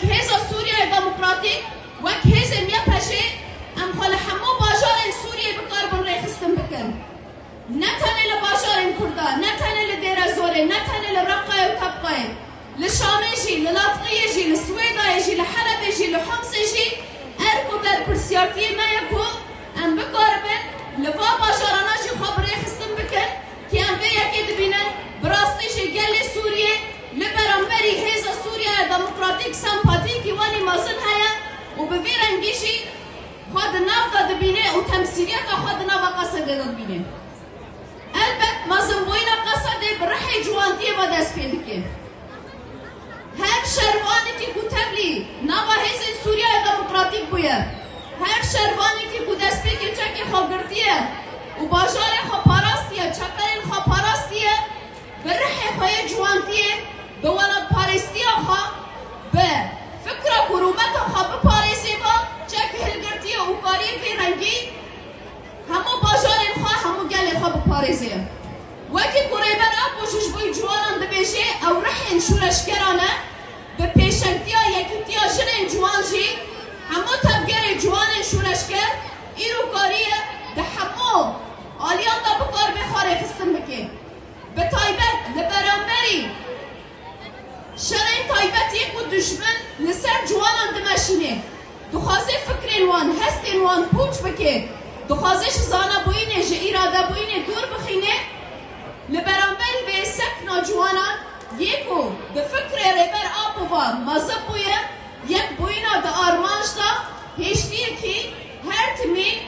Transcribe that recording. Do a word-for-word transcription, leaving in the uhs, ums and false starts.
Hêza Sûriyeya Demokratîk wek hêzên Y P J em xwe li hemû bajarên Sûriyê bikaribin rêxistin bikin. Ne tenê li bajarên Kurda, ne tenê li Dêrezorê, ne tenê li Reqayê û Tebqayê, li Şamê jî, li Latriyê jî, li Swêdayê jî, li Helebê jî, li Homsê jî erk û berpirsiyartiyê me ye ku em bikaribin li va bajarana jî xwe bi rêxistin bikin. Kê em vê yekê dibînin, bi rastî jî gelê Sûriyê li beramberî Hêza Sûriyeya Demokratîk sempatîkî welî mezin heye û bi vî rengî jî xwe di nav de dibîne û temsîliyeta xwe di nava Qesedê de dibîne. Elbet mezinbûyîna Qesedê bi rihê ciwantiyê ve dest pê dike. Her şervanekî ku tevlî nava Hêzên Sûriyeya Demokratîk bûye, her şervanekî ku destpêkê çekê xwe girtiye û bajarê xwe parastiye, çeperên xwe parastiye, bi rihê xwe yê ciwantiyê, bi welatparêstiya xwe, bi fikra ku rûmeta xwe biparêzê ve çek hilgirtiye û kariye vê rengî hemû bajarên xwe, hemû gelê xwe biparêze. Wekî ku Rêber Apo jî ji bo ciwanan dibêje, ew rihên şûreşgeran e, bi pêşengtiya Yekîtiya Jinên Ciwan jî hemû tevgerê ciwanên şûreşger îro kariye di hemû aliyan de bikaribe xwe rêxistin bike. Bi taybet li beramberî şerên taybet yê ku dijmin li ser ciwanan dimeşîne, dixwaze fikrên wan, hestên wan pûç bike, dixwaze ji zanebûyînê, ji îradebûyînê dûr bixîne, li beramberî vê sekna ciwanan yê ku bi fikrê Rêber Apo ve mezin bûye, yekbûyîna di armanc de hêştiyekî her timî